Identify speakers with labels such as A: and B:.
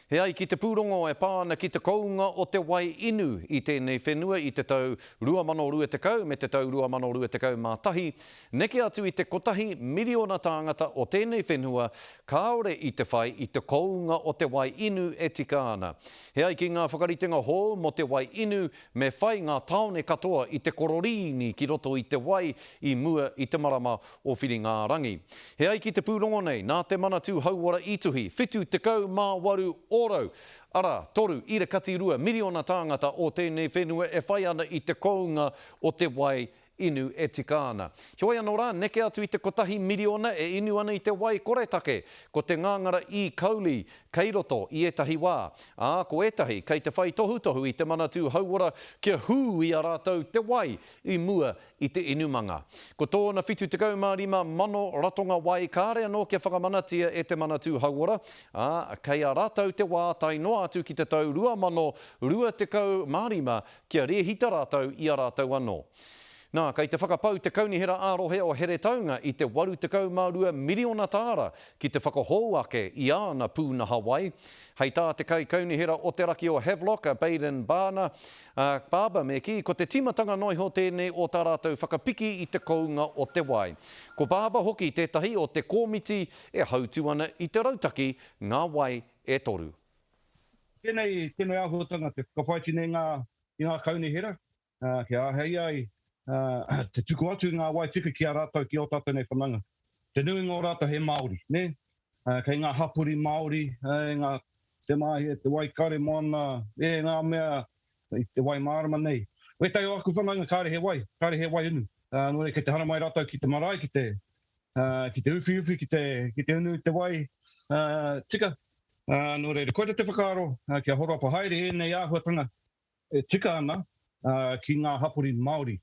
A: E ai ki te pūrongo e pā ana ki te kounga o te wai inu i tēnei whenua i te tau 2020 me te tau 2021, neke atu i te kotahi miriona tāngata o tēnei whenua kāore i te whai i te kounga o te wai inu e tika ana. E ai ki ngā whakaritenga hou mō te wai inu, me whai ngā tāone katoa i te kororīni ki roto i te wai i mua i te marama o Whiringa-ā-rangi. He ai ki te pūrongo nei, nā te Manatū Hauora i tuhi, 78 ōrau, arā, 3.2 miriona tāngata o tēnei whenua e whai ana i te kounga o te wai inu e tika ana. Heoi anō rā, neke atu i te kotahi miriona e inu ana i te wai koretake, ko te ngāngara E. coli kei roto i ētahi wā, ā, ko ētahi kei te whai tohutohu i te Manatū Hauora kia hū i a rātou te wai i mua i te inumanga. Ko tōna 75,000 ratonga wai kāre anō kia whakamanatia e te Manatū Hauora, ā, kei a rātou te wā tae noa atu ki te tau 2025 kia rēhita rātou i a rātou anō. Nā, kei te whakapau te Kaunihera ā-Rohe o Heretaunga i te 82 miriona tāra ki te whakahou ake i āna pūnaha wai. Hei tā te Kaikaunihera o te Raki o Havelock, a Bayden Barna, a Barber me kī, ko te tīmatanga noa iho tēnei o tā rātou whakapiki i te kounga o te wai. Ko Barber hoki tētahi o te kōmiti e hautū ana i te rautaki Ngā Wai e Toru.
B: Tēnei, tēnei āhuatanga te whakawhāiti nei ngā, i ngā kaunihera, kia āhei ai te tuku atu i ngā wai tika ki a rātou, ki ō tātou nei whanaunga. Te nuinga o rātou he Māori, nē? Kei ngā hapori Māori, e ngā, te Māhia, te Waikaremoana, e ngā mea i te Waimārama nei. Wētahi o aku whanaunga kāre he wai, kāre he wai unu. Nō reira kei te haramai rātou ki te marae, ki te, ki te uwhiuwhi, ki te, ki te unu i te wai tika. Nō reira, koira te whakaaro kia horapa haere ēnei āhuatanga e tika ana ki ngā hapori Māori.